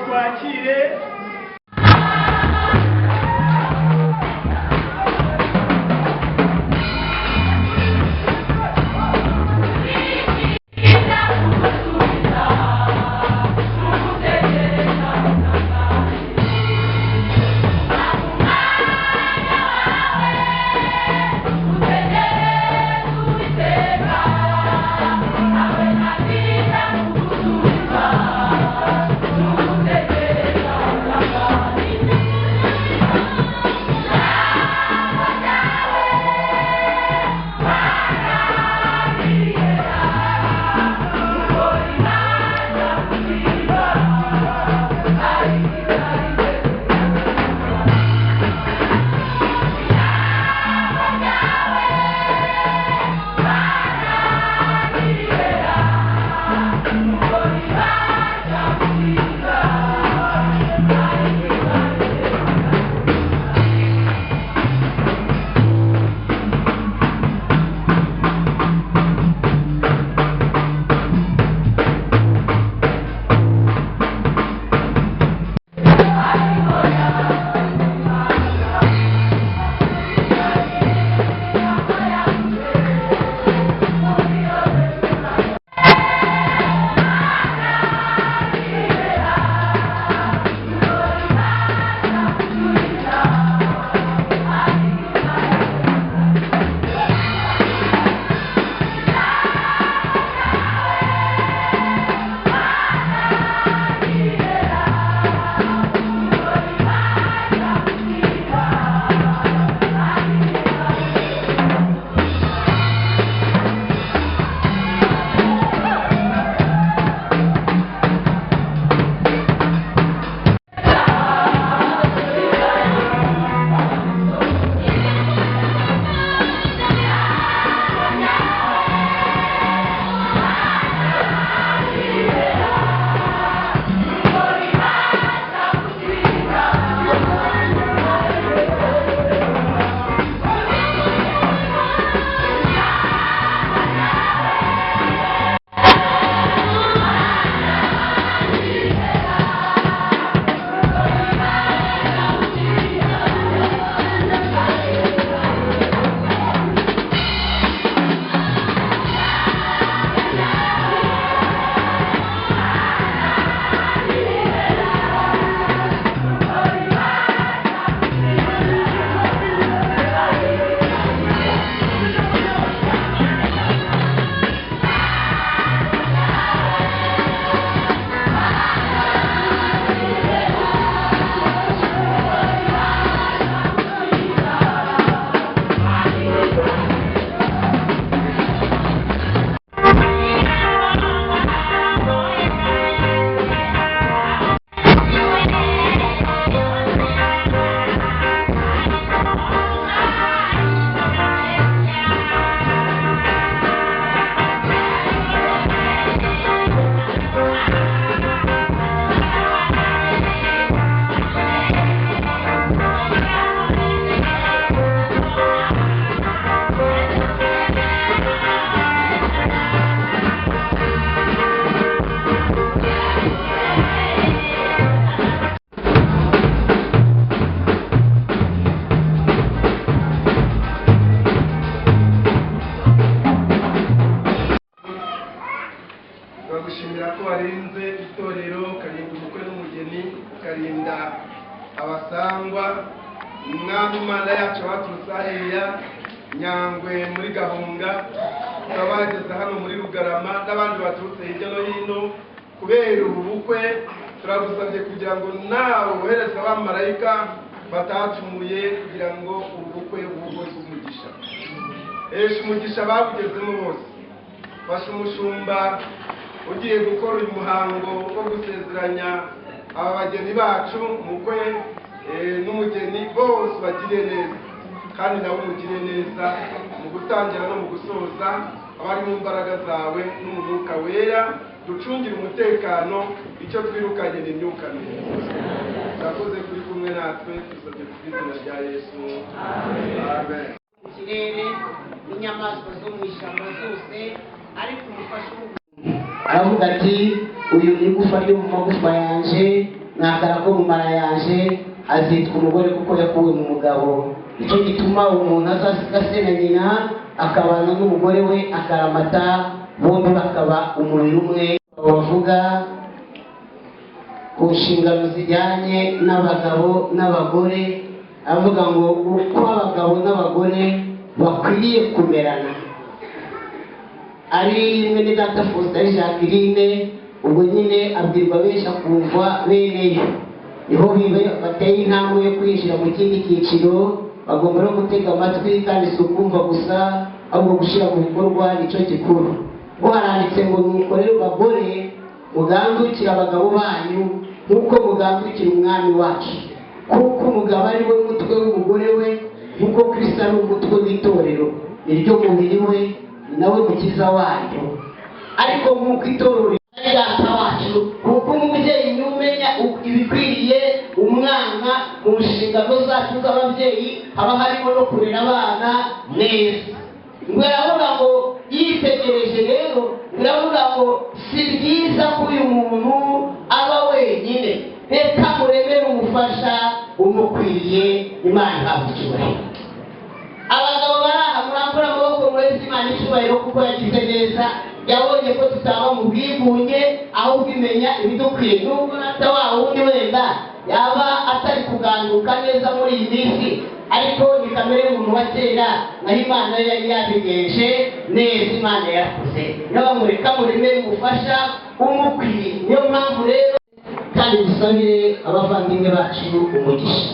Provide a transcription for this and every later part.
Bagiye b'Imana yacu baturutse hariya Nyangwe muri Gahunga, bakaba bageze hano muri Rugarama, n'abandi baturutse hirya no hino kubera ubu bukwe. Turagusabye kugira ngo nawe wohereze abamarayika batacumuye, kugira ngo ubu bukwe bubwe umugisha. Hesha umugisha ababugezemo bose. Fasha umushumba ugiye gukora uyu muhango wo gusezeranya aba bageni bacu, umukwe n'umugeni, bose bagire neza, kandi nawe umugire neza mu gutangira no mu gusoza. Abari mu mbaraga zawe no mu Mwuka Wera, ducungire umutekano. Icyo twirukanye ni imyuka mibi. Urakoze kuri kumwe natwe. Dusabye ku izina rya Yesu, amen. Mu kirere n'inyamaswa zo mu ishyamba zose, ariko umufasha Aravuga ati: "Uyu ni igufa ryo mu magufa yanje n'akara ko mu mara yanje, azitwa umugore kuko yakuwe mu mugabo. Nicyo gituma umuntu azasiga se na nyina, akabana n'umugore we akaramata, bombi bakaba umubiri umwe." Bavuga ku nshingano zijyanye n'abagabo n'abagore, avuga ngo uko abagabo n'abagore bakwiriye kumerana. Ari mwene data Faustin, Jacqueline, ubwo nyine abwirwa benshi akumva beneyo, niho bibe bateye intambwe yo kwinjira mu kindi cyiciro. Bagomba no gutega amatwi, kandi si ukumva gusa, ahubwo gushyira mu bikorwa nicyo gikuru. Bo haranditse ngo: "Nuko rero bagore, mugandukire abagabo banyu nk'uko mugandukira Umwami wacu, kuko umugabo ari we mutwe w'umugore we, nk'uko Kristo ari umutwe w'itorero, niryo mubiri we, ni nawe mukiza waryo. Ariko nk'uko itorero ari data wacu, kuko umubyeyi niwe umenya ibikwiriye umwana. Mu nshingano zacu z'ababyeyi haba harimo no kurera abana neza." Ngo iravuga ngo yitegereje rero, iravuga ngo: "Si byiza ko uyu muntu aba wenyine, reka muremere umufasha umukwiye." Imana ihabwa icyubahiro. Abagabo bari aha, murambura amaboko muheze Imana icyubahiro, kuko yagize neza, yabonye ko tutaba mu bwigunge, ahubwo imenya ibidukwiye. Nubwo nata wa wundi wenda yaba atari kuganduka neza muri iyi minsi, ariko ni kamere y'umuntu wa kera, naho Imana yo yari yabigenje neza. Imana yarakoze, niyo mureka muremere umufasha umukwiye. Niyo mpamvu rero kandi dusabire abavandimwe bacu umugisha.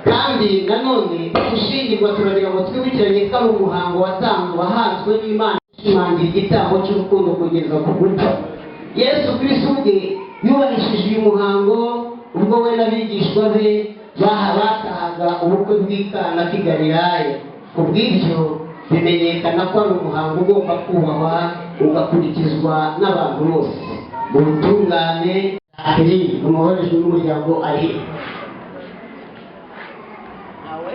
Kandi nanone gushyingirwa, turagira ngo twibukiranye ko ari umuhango watanzwe, wahanzwe n'Imana, ushimangira igitambo cy'urukundo kugeza ku gupfa. Yesu Kristo ubwe yubahishije uyu muhango ubwo we n'abigishwa be baha batahaga ubukwe bw'i Kana k'i Galilaya. Ku bw'ibyo bimenyekana ko ari umuhango ugomba kubahwa, ugakurikizwa n'abantu bose mu butungane. Jacqueline, umuhorejwe n'umuryango, ari he? Nawe.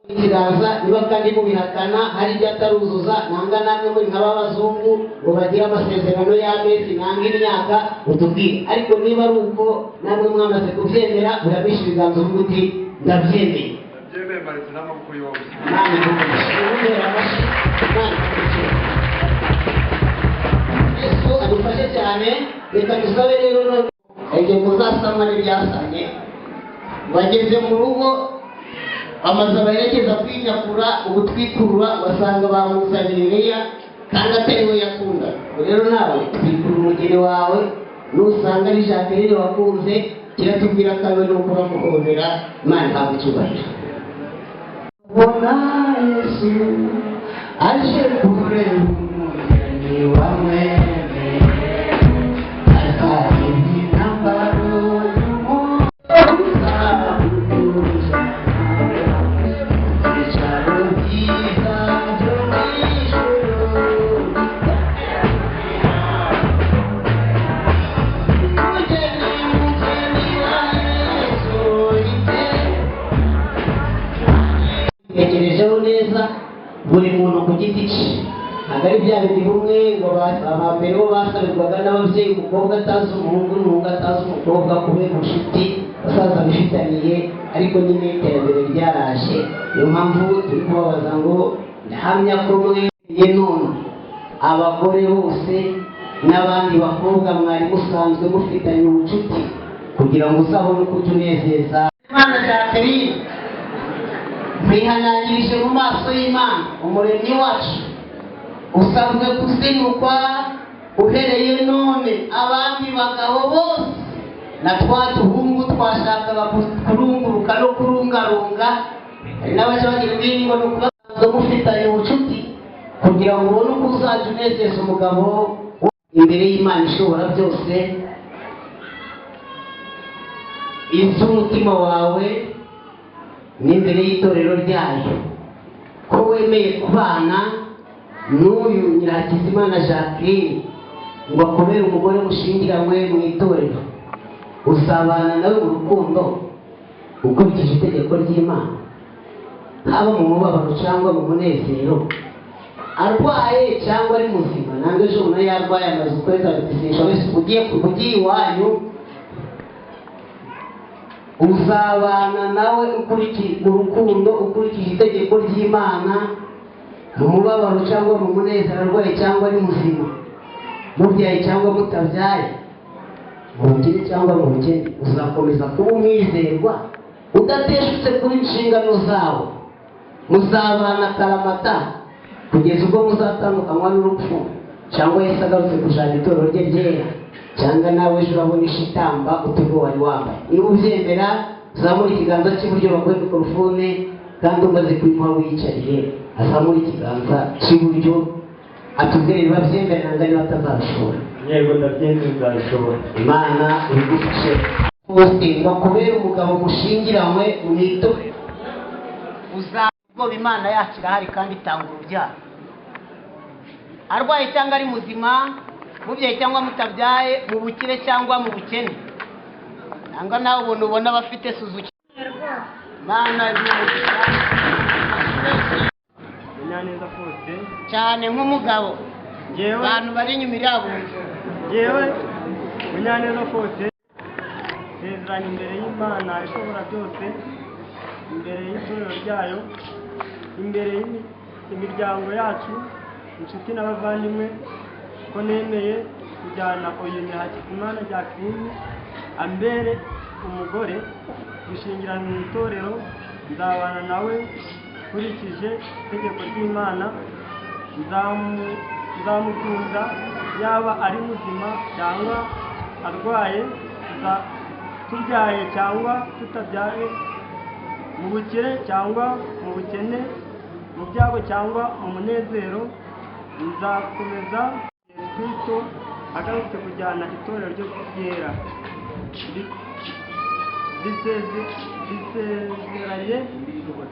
Ikiganza. Niba kandi mubihakana, hari ibyo ataruzuza, nanga namwe muri nk'ab'abazungu ngo bagire amasezerano y'amezi nanga imyaka, utubwire. Ariko niba ari uko namwe mwamaze kubyemera, urabisha ibiganza uvuga uti: "Ndabyemeye." Byemeye, manitse n'amaboko yombi. Imana iguhe umugisha. Amashyi. Imana iguhe. Yesu adufashe cyane. Reka dusabe rero none igihe muzasama n'ibyasamye. Bageze mu rugo, amazu abaherekeza kwinyakura ubutwikurura, basanga bamuzaniye Leya kandi atari we yakundaga. Rero nawe twikura umugeni wawe, nusanga ari Jacqueline wakunze, kiratubwira ko ari we, nuko uramuhobera. Imana ihabwa icyubahiro. Ubona Yesu aje kureba umugeni wamwemeye, azahimba imyambaro y'umuza, ibyicaro byiza byo mu ijuru. Mugeni, mugeni wa Yesu, tekerejeho neza buri muntu ku giti cye. Ntabwo ari bya bindi bumwe ngo abambere bo basabirwaga n'ababyeyi, umukobwa atazi umuhungu n'umuhungu atazi umukobwa, kubera ubucuti basaza bifitaniye. Ariko nyine iterambere ryaraje, niyo mpamvu turi kubabaza ngo ndahamya ko mwemeye. None abagore bose N'abandi bakobwa mwari musanzwe mufitanye ubucuti kugira ngo uzabone uko ujya unezeza Imana. Jacqueline, mwihanangirije mu maso y'Imana Umuremyi wacu, usabwe kuzinukwa uhereye none abandi bagabo bose na twa tuhungu twashakaga kurunguruka no kurungarunga. Hari n'abajya bagira ubwingo no kubasanzwe mufitanye ubucuti kugira ngo ubone uko uzajya unezeza umugabo. Imbere y'Imana Ishobora byose, iz'umutima wawe, n'imbere y'itorero ryayo, ko wemeye kubana n'uyu Nyirakizimana Jacqueline ngo akubere umugore mushingiranywe mu itorero, uzabana nawe mu rukundo ukurikije itegeko ry'Imana, haba mu mubabaro cyangwa mu munezero, arwaye cyangwa ari muzima? Ntabwo ejo umuntu yarwaye amaze ukwezi abitisinisha wese ugiye iwanyu. Uzabana nawe ukurikije urukundo, ukurikije itegeko ry'Imana, mu mubabaro cyangwa mu munezero, arwaye cyangwa ari muzima, mubyaye cyangwa mutabyaye, mu bukire cyangwa mu bukene? Uzakomeza kuba umwizerwa udateshutse kuri inshingano zawe? Muzabana akaramata kugeza ubwo muzatandukanywa n'urupfu, cyangwa Yesu agarutse kujana itorero rye ryera, cyangwa nawe ejo urabona ishitamba uturwo wari wambaye? Niba ubyemera, uzamure ikiganza cy'iburyo baguhe mikorofone, kandi umaze kuyimuha wiyicariye azamure ikiganza cy'iburyo atubwire niba abyemera nanga niba atazabishobora. Yego, ndabyemeye, nzabishobora. Imana ibigufashe bose ngo akubere umugabo mushingiranywe mu itorero. Uzabwoba, Imana yacu irahari kandi itanga urubyaro. Arwaye cyangwa ari muzima, mubyaye cyangwa mutabyaye, mu bukire cyangwa mu bukene, cyangwa nawe ubuntu ubona abafite Suzuki, Imana iguhe. Munyaneza Faustin. Cyane nk'umugabo. Njyewe Abantu bari inyuma iriya buntu. Njyewe Munyaneza Faustin, nsezeranye imbere y'Imana Ishobora byose, imbere y'itorero ryayo, imbere y'imiryango yacu, inshuti n'abavandimwe, ko nemeye kujyana uyu Nyirahakizimana Jacqueline ambere umugore gushingira mu itorero. Nzabana nawe nkurikije itegeko ry'Imana. Nzamukunda yaba ari muzima cyangwa arwaye, tubyaye cyangwa tutabyaye, mu bukire cyangwa mu bukene, mu byago cyangwa mu munezero. Nzakomeza Yesu Kristo agarutse kujyana itorero rye ryera.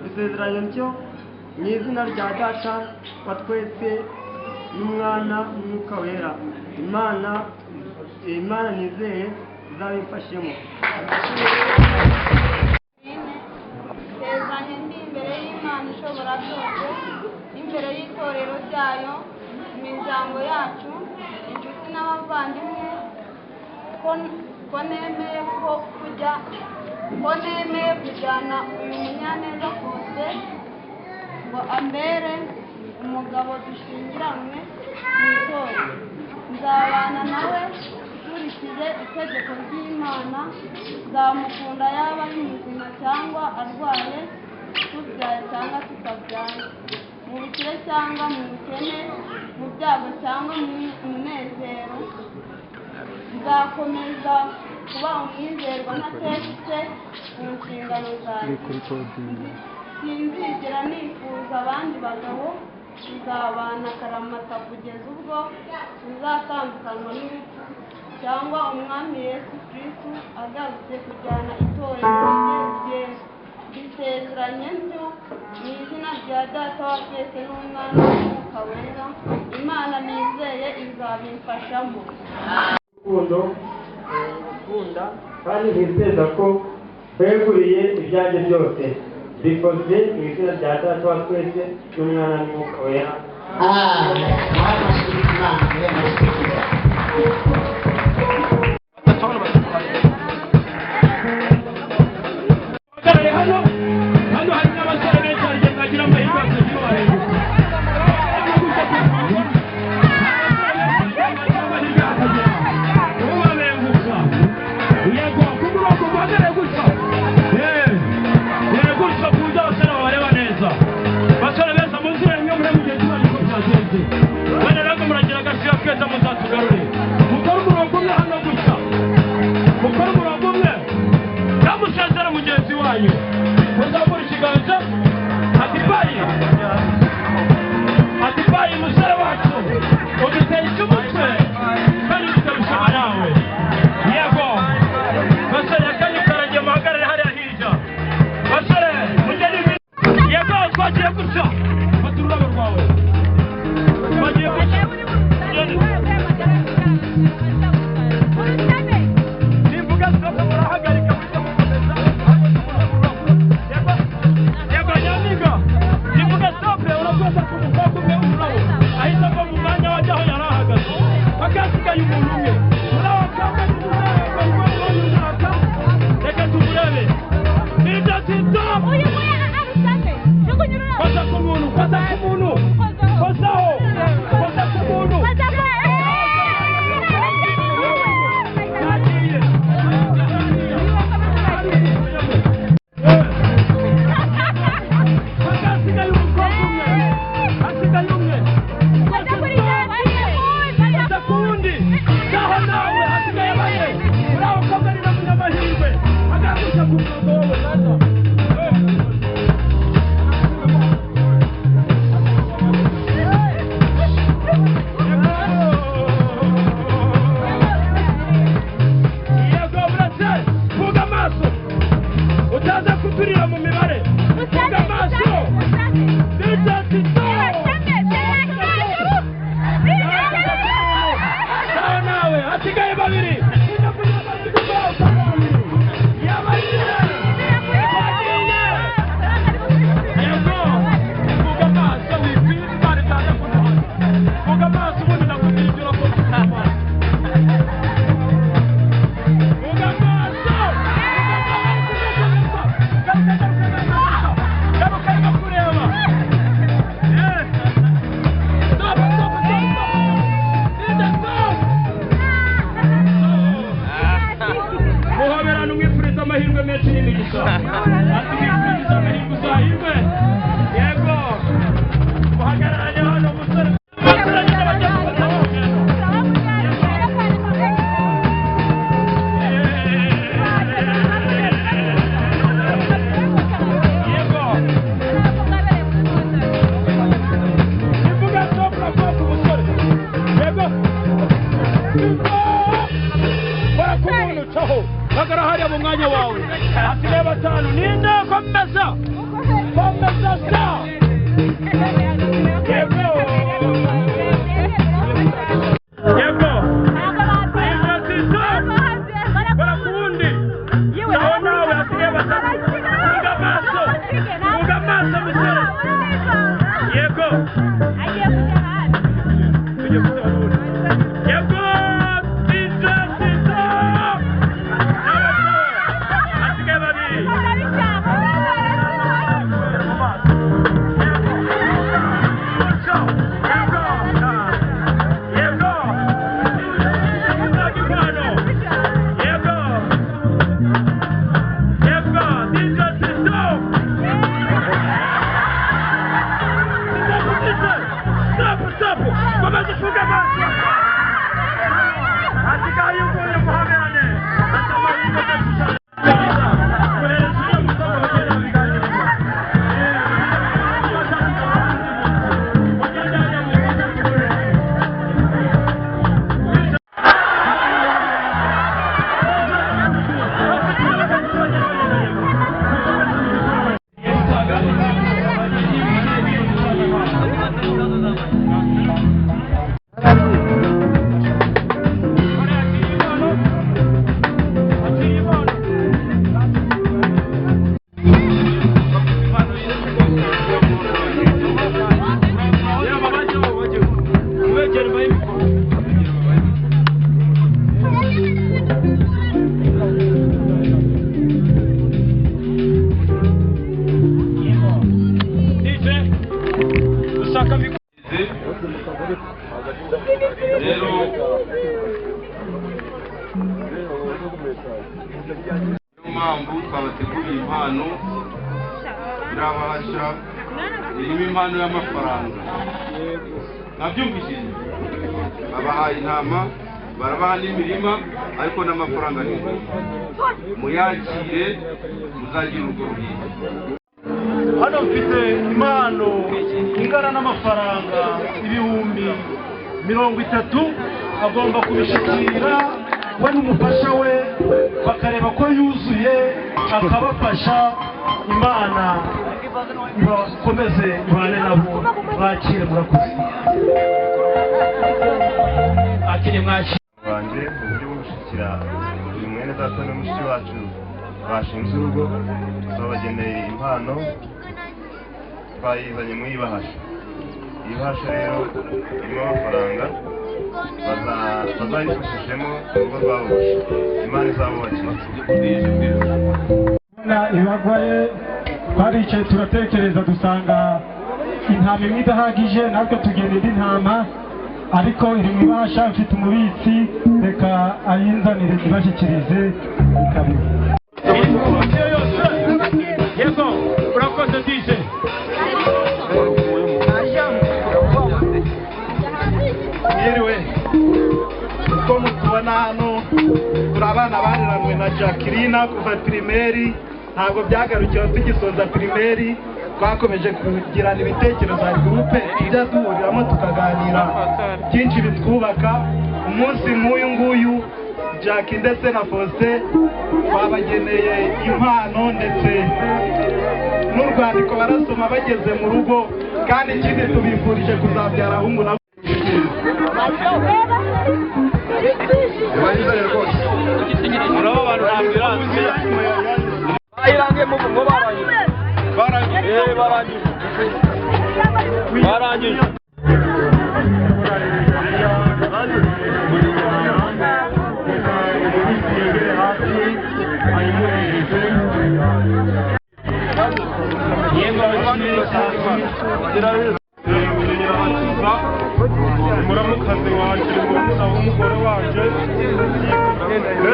Bisezeranye ntyo mu izina rya Data wa twese n'Umwana n'Umwuka Wera. Imana nizeye izabimfashemo. Nsezeranye ndi imbere y'Imana Ishobora byose n'imbere y'itorero ryayo, imiryango yacu, inshuti n'abavandimwe, ko nemeye kujyana uyu Munyaneza Faustin ngo ambere umugabo dushyingiranywe mu itorero. Nzabana nawe nkurikije itegeko ry'Imana. Nzamukunda yaba ari muzima cyangwa arwaye, tubyaye cyangwa tutabyaye, mu bukire cyangwa mu bukene, mu byago cyangwa mu munezero. Nzakomeza kuba umwizerwa ntateshutse ku nshingano zanjye. Sinzigera nifuza abandi bagabo. Tuzabana akaramata kugeza ubwo tuzatandukanywa n'urupfu cyangwa Umwami Yesu Kristu agarutse kujyana itorero rye ryera. Bisezeranye ntyo mu izina rya Data wa twese n'Umwana n'Umwuka Wera. Imana nizeye izabimfashamo. Urukundo ukunda kandi nizeza ko weguriye ibyanjye byose, bikoze mu izina rya Data wa twese n'Umwana n'Umwuka Wera. Amen. Imana ibe. Hano hano hari n'abasore benshi cyane bagira amahirwe bakagira ubarenga. Mpamvu twabateguriye impano irabasha irimo impano y'amafaranga nabyumvishije babahaye intama barabaha n'imirima ariko n'amafaranga ni ngombwa muyakire muzagira urugo rwiza. Hano mfite impano ingana n'amafaranga 30,000 agomba kubishikira we n'umufasha we bakareba ko yuzuye akabafasha. Imana ibakomeze ibane nabo bakire. Murakoze. Akire mwakire banjye mu buryo bwo gushyikira uyu mwene data na mushiki wacu bashinze urugo, twabageneye impano twayizanye mu ibahasha. Iyi bahasha rero irimo amafaranga bazayifashishemo urugo rwabo. Imana izabubakira. Ibagwaye twaricaye turatekereza dusanga intama imwe idahagije, natwe tugenda indi ntama ariko iri mu ibahasha. Mfite umubitsi, reka ayinzanire ibashyikirize. Yego, urakoze DJ. Mwiriwe, uko mutubona hano turi abana bareranwe na na Jacqueline kuva primaire, ntabwo byagarukiye tugisoza primaire, twakomeje kugirana ibitekerezo hari groupe tujya duhuriramo tukaganira byinshi bitwubaka. Umunsi nk'uyu nguyu Jack ndetse na Faustin twabageneye impano ndetse n'urwandiko barasoma bageze mu rugo, kandi ikindi tubifurije kuzabyara ahungu na Muramukazi wanje umugore wanje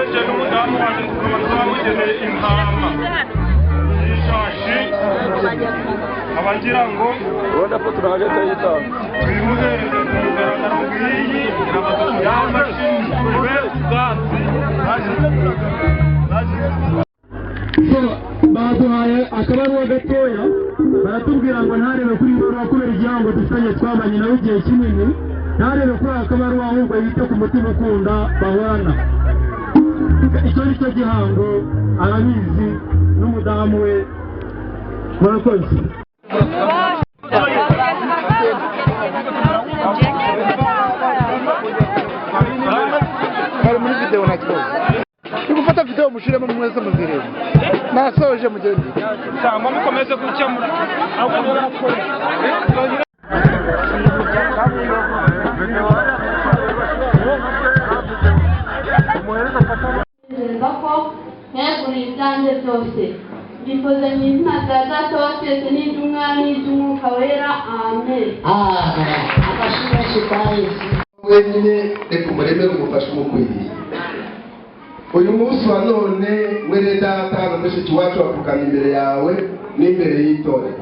ejo n'umudamu wanje tukaba twamugeneye intama y'ishashi, abagira ngo twimuhereze ku mugaragaro ngiyi y'amashini ibere ubwatsi. Baduhaye akabaruwa gatoya, baratubwira ngo ntarebe kuri ibaruwa kubera igihango dufitanye twabanye nawe igihe kinini, ntarebe kuri aka kabaruwa ahubwo yite ku mutima ukunda bahorana. Icyo ni cyo gihango, arabizi n'umudamu we. Murakoze. Bari muri video nta kibazo. Gufata video mushiremo mwese muzirebe. Nasoje mugende. Cyangwa mukomeze gukemura. Ko neguriye ibyanjye byose mbikoze mu izina rya Data wa twese n'iry'Umwana n'iry'Umwuka Wera, amen. Amashyi menshi kwa Yesu. Wenyine reka umuremere umufashe umukwiriye. Uyu munsi wa none mwene data na mushiki wacu bapfukama imbere yawe n'imbere y'itorero,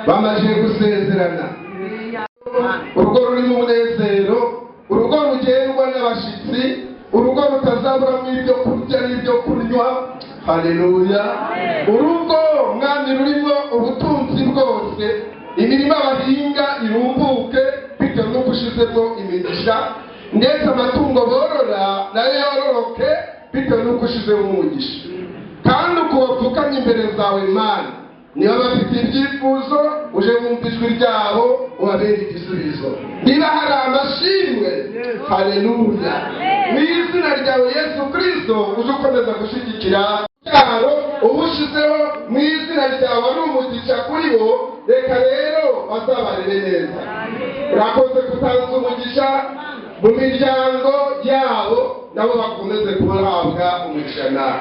bamaze gusezerana. Urugo rurimo umunezero, urugo rugendwa n'abashitsi, urugo rutazaburamo ibyo kurya n'ibyo kunywa. Haleluya! Urugo mwami rurimo ubutunzi bwose, imirima bahinga irumbuke bitewe n'uko ushizemo imigisha, ndetse amatungo borora nayo yororoke bitewe n'uko ushizemo umugisha. Kandi uko bapfukamye imbere zawe Mana, niba bafite ibyifuzo uje wumva ijwi ryabo ubabere igisubizo. Niba hari amashimwe, haleluya, mu izina ryawe Yesu Kristo uje ukomeza gushyigikira cyaro ubushizeho mu izina ryawe ari umugisha kuri bo, reka rero bazabarere neza. Urakoze kutanza umugisha mu miryango yabo, nabo bakomeze kuhabwa umugisha nawe.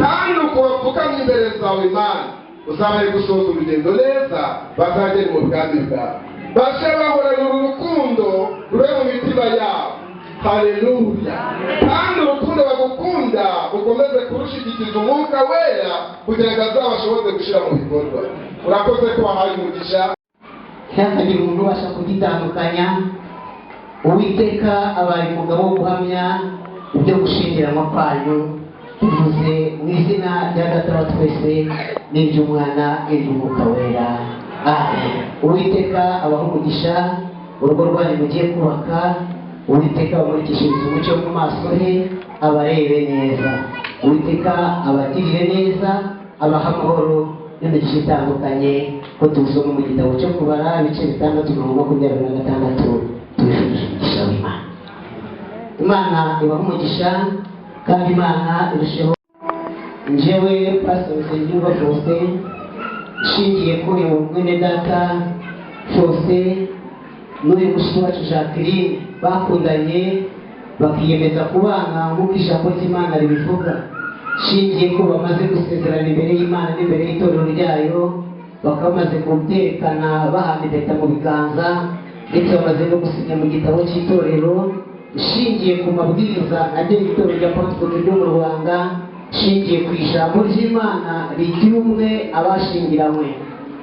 Kandi uko bapfukamye imbere zawe Mana, uzabaye gusoza urugendo neza, bazagera mu bwami bwawe, bashe bahorana uru rukundo rube mu mitima yabo. Haleluya! Kandi urukundo bagukunda ukomeze kurushigikiza Umwuka Wera kugira ngo azabashoboze gushyira mu bikorwa. Urakoze ko wahaye umugisha. Ntihakagire umuntu ubasha kugitandukanya. Uwiteka abaye umugabo wo guhamya ibyo gushyingiranwa kwanyu, bivuze mu izina rya Data wa twese n'iry'Umwana n'iry'Umwuka Wera, amen. Uwiteka abaha umugisha urugo rwanyu mugiye kubaka. Uwiteka abamurikishirize umucyo mu maso he, abarebe neza. Uwiteka abagirire neza, abaha amahoro n'imigisha itandukanye, ko tubisoma mu gitabo cyo Kubara ibice 6:26. Tubifurije umugisha w'Imana. Imana ibaha umugisha kandi Imana irusheho. Njyewe Pastor Nsengiyumva Faustin, nshingiye kuri mwene data Faustin n'uyu mushiki wacu Jacqueline bakundanye bakiyemeza kubana nk'uko ijambo ry'Imana ribivuga, nshingiye ko bamaze gusezerana imbere y'Imana n'imbere y'itorero ryayo, bakaba bamaze kubyerekana bahana impeta mu biganza, ndetse bamaze no gusinya mu gitabo cy'itorero, nshingiye ku mabwiriza agenga itorero rya Pentekote ryo mu Rwanda, nshingiye ku ijambo ry'Imana rigira umwe abashingiranywe,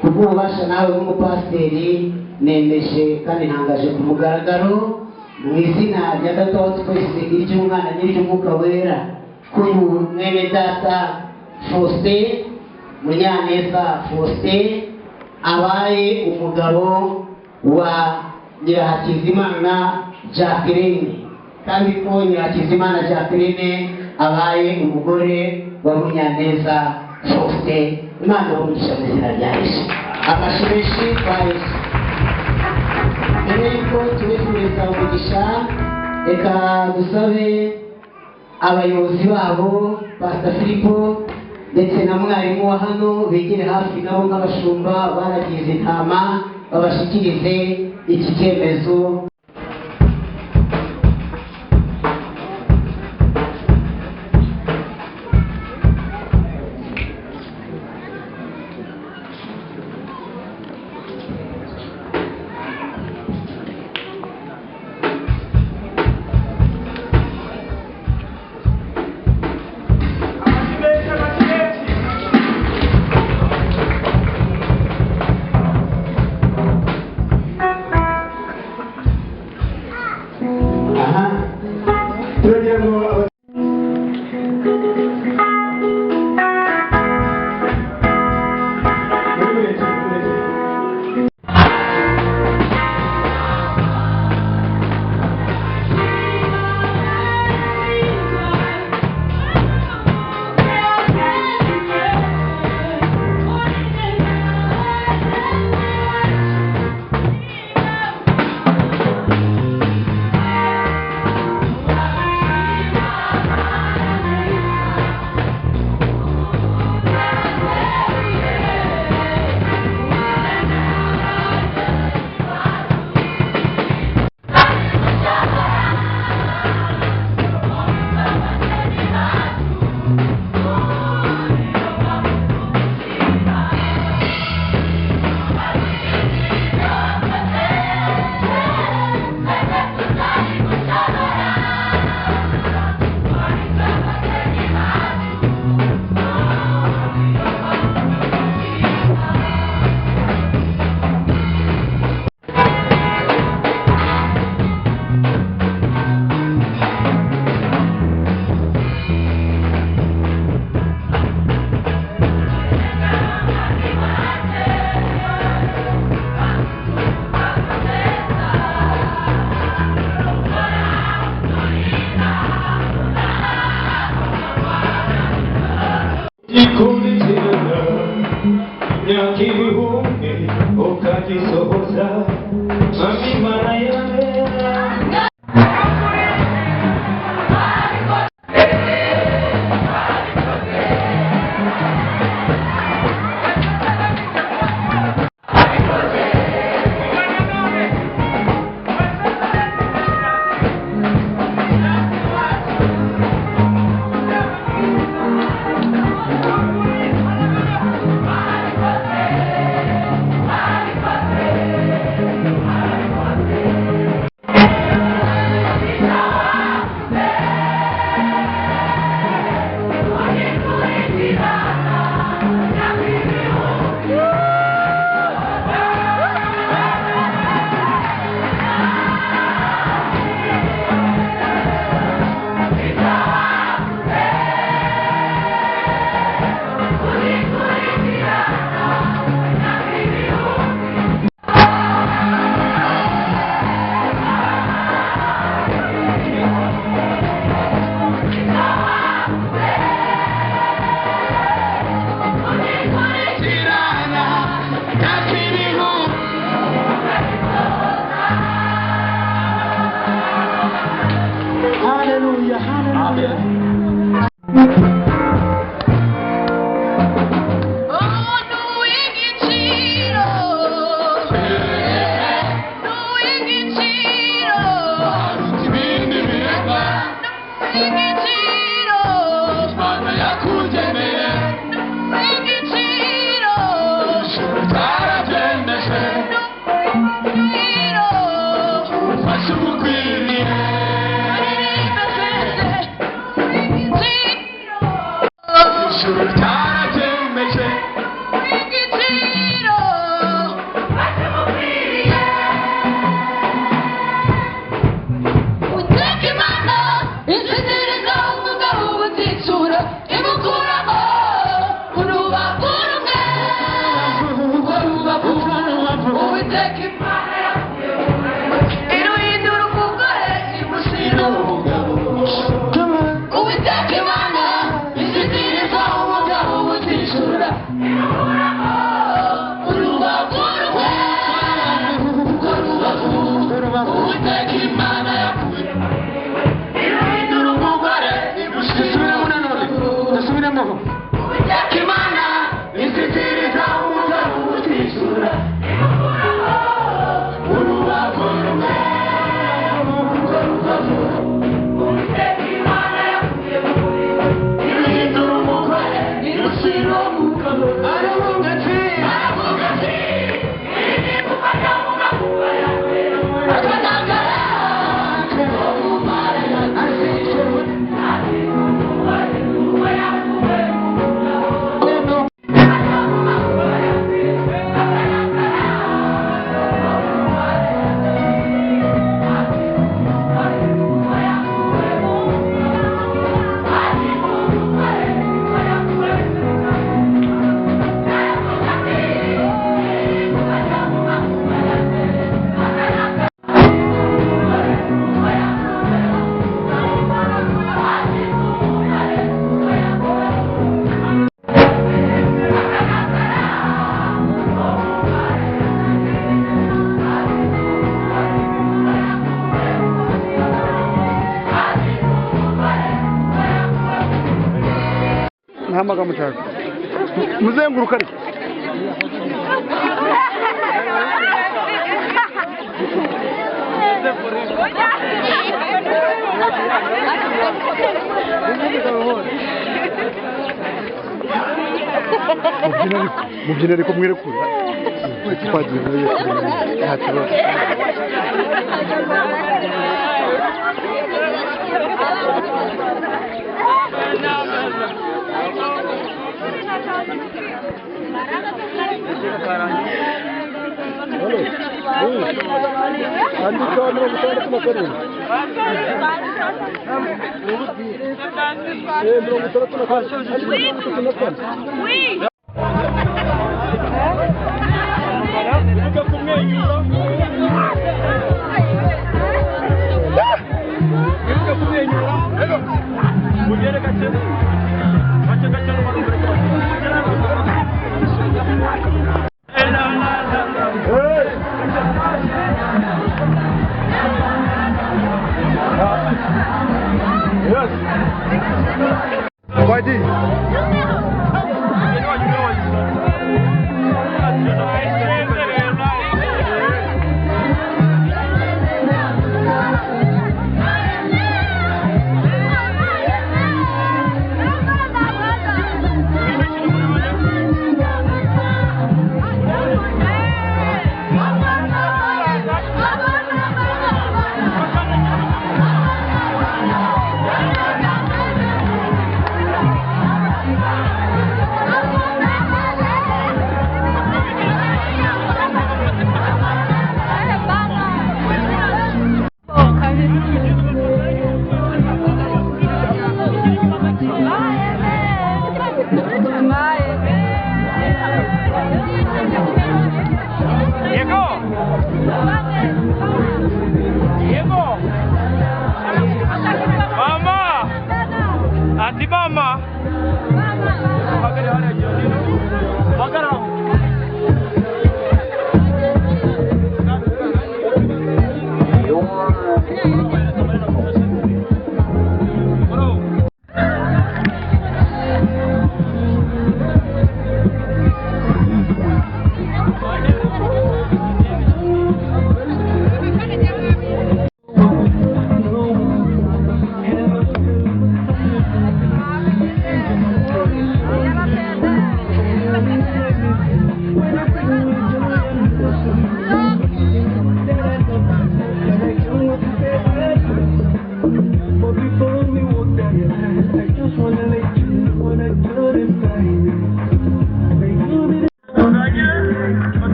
kubw'ububasha nawe nk'umupasiteri nemeje kandi ntangaje ku mugaragaro mu izina rya Data wa twese iry'Umwana n'iry'Umwuka Wera Kuri mwene data Faustin Munyaneza Faustin abaye umugabo wa Nyirahakizimana Jacqueline, kandi ko Nyirahakizimana Jacqueline abaye umugore wa Munyaneza Faustin. Imana ibahe mu izina rya Yesu. Amashyi menshi kwa Yesu. Mbere yuko tubifuriza umugisha, reka dusabe abayobozi babo Pastor Filipo ndetse na mwarimu wa hano bigire hafi nabo nk'abashumba baragize intama, babashyikirize iki cyemezo. Kimana isitiriza umugabo utisura urubavu rumwe urubavu Imana yakuye mu muriro ihindura umugore irushyira mu kanwa aravuga ati akadagara Nta mushaka muzenguruka ariko mubyina ariko mwirekura twagiye muri nta kibazo. Andika 67. 64.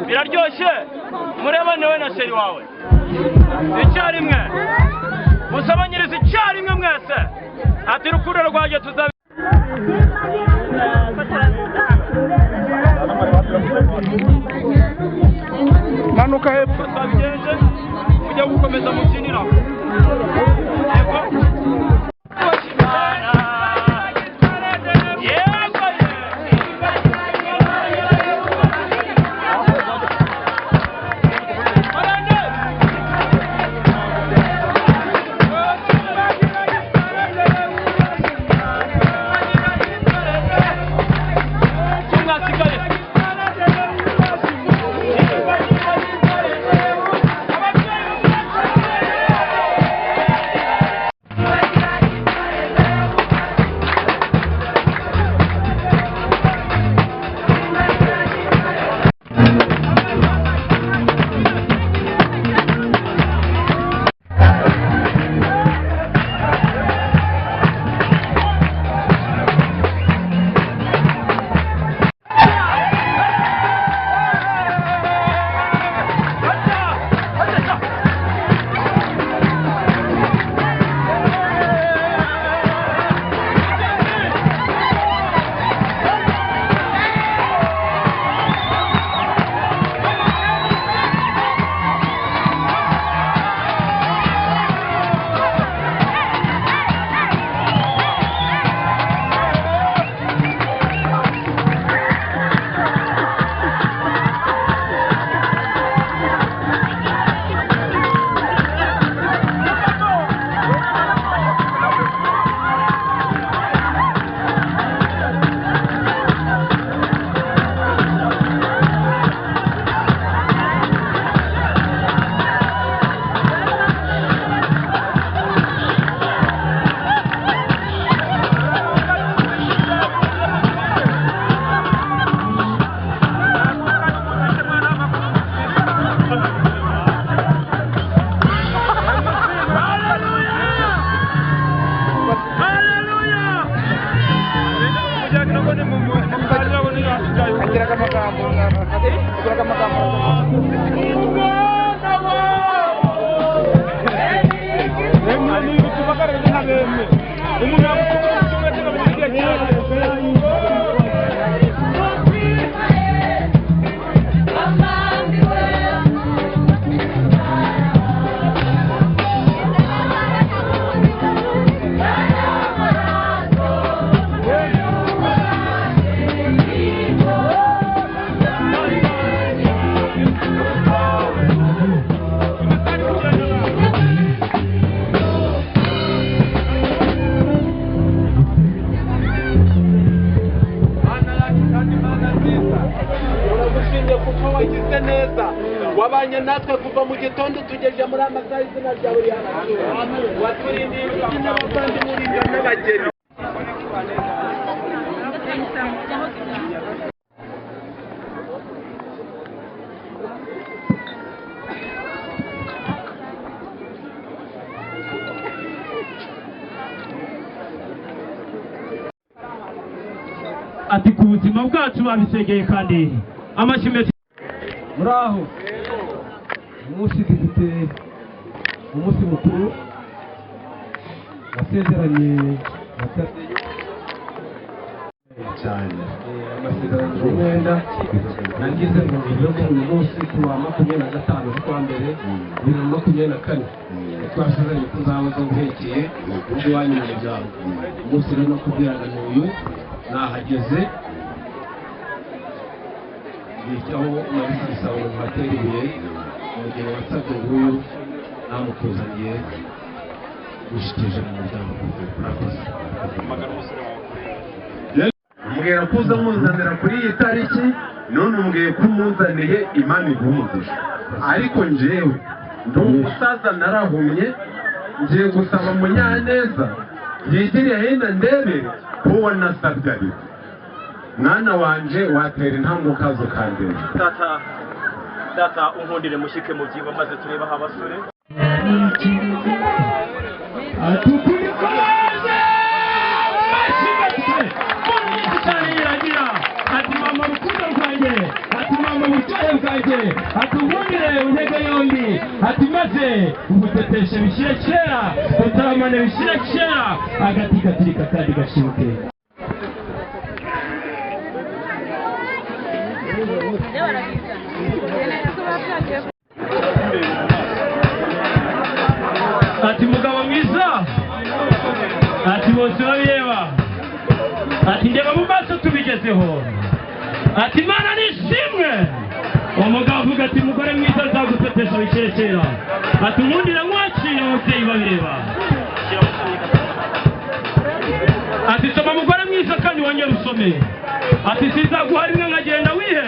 Biraryoshye murebane we na sheri wawe icyarimwe musabanyirize icyarimwe mwese ati rukundo rwanjye tuzabe manuka hepfo twabigenje mujya gukomeza mubyinira. Yego. Wabanye natwe kuva mu gitondo tugeje muri amasaha izina ryawe rihabwe waturindiye inshuti n'abavandimwe urinda n'abageni. Ati ku buzima bwacu babisegeye kandi amashimwe muraho. Umunsi dufite umunsi mukuru wasezeranye na Tadeyo cyane amasezerano y'umwenda nagize mu biro uyu munsi ku wa 25 z'ukwa mbere 2024 twasezeranye ko nzaba nguhekeye undi wanyu mu muryango. Umunsi rero nakubwiraga n'uyu nahageze aho nabise igisabo mu hatera ibuye umugeni wasabye nguyu namukuzaniye gushikije mu muryango. Murakoze. Mbwira ko uza munzanira kuri iyi tariki none umbwiye ko umunzaniye Imana iguha, ariko njyewe ndi umusaza narahumye ngiye gusaba Munyaneza yigiriye hino ndebe ko wanasabye ariko mwana wanje watera intambwe ukaza ukandeba. Data data unkundire mushyike mu byibo maze turebe aho abasore ati mama rukundo rwanjye, ati mama buryohe bwanjye, ati unkundire untege yombi, ati maze uguteteshe bishyire kera, utaramane bishyire kera, agati gaturika kandi gashibuke. Ati mugabo mwiza, ati bose babireba, ati ndeba mu maso tubigezeho, ati Imana nishimwe. Umugabo avuga ati mugore mwiza nzagutetesha bikerekera, ati unkundira nkwakira ababyeyi babireba, ati soma mugore mwiza kandi wongere usome, ati sizaguha rimwe nkagenda wihe,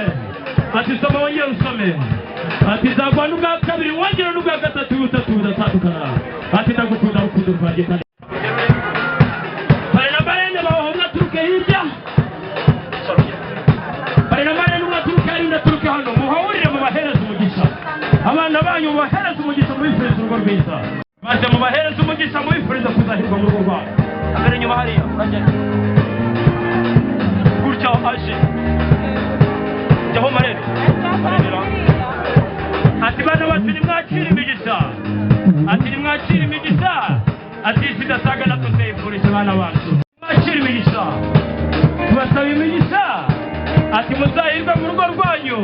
ati soma wongere usome, ati nzaguha n'ubwa kabiri wongere n'ubwa gatatu butatu budatandukana, ati ndagukunda rukundo rwanjye kandi pare na marene baho umwe aturuke hirya, pare na marene umwe aturuke hariya undi aturuke hano, muhahurire mubahereze umugisha, abana banyu mubahereze umugisha mubifurize urugo rwiza, maze mubahereze umugisha mubifurize kuzahirwa mu rugo rwabo. Mbere inyuma hariya uragenda gutya aje jyaho marene ati bana bacu nimwakire imigisha, ati nimwakire imigisha, ati isi idasaga natwe tuyifurisha abana bacu, mwakire imigisha, tubasaba imigisha, ati muzahirwe mu rugo rwanyu.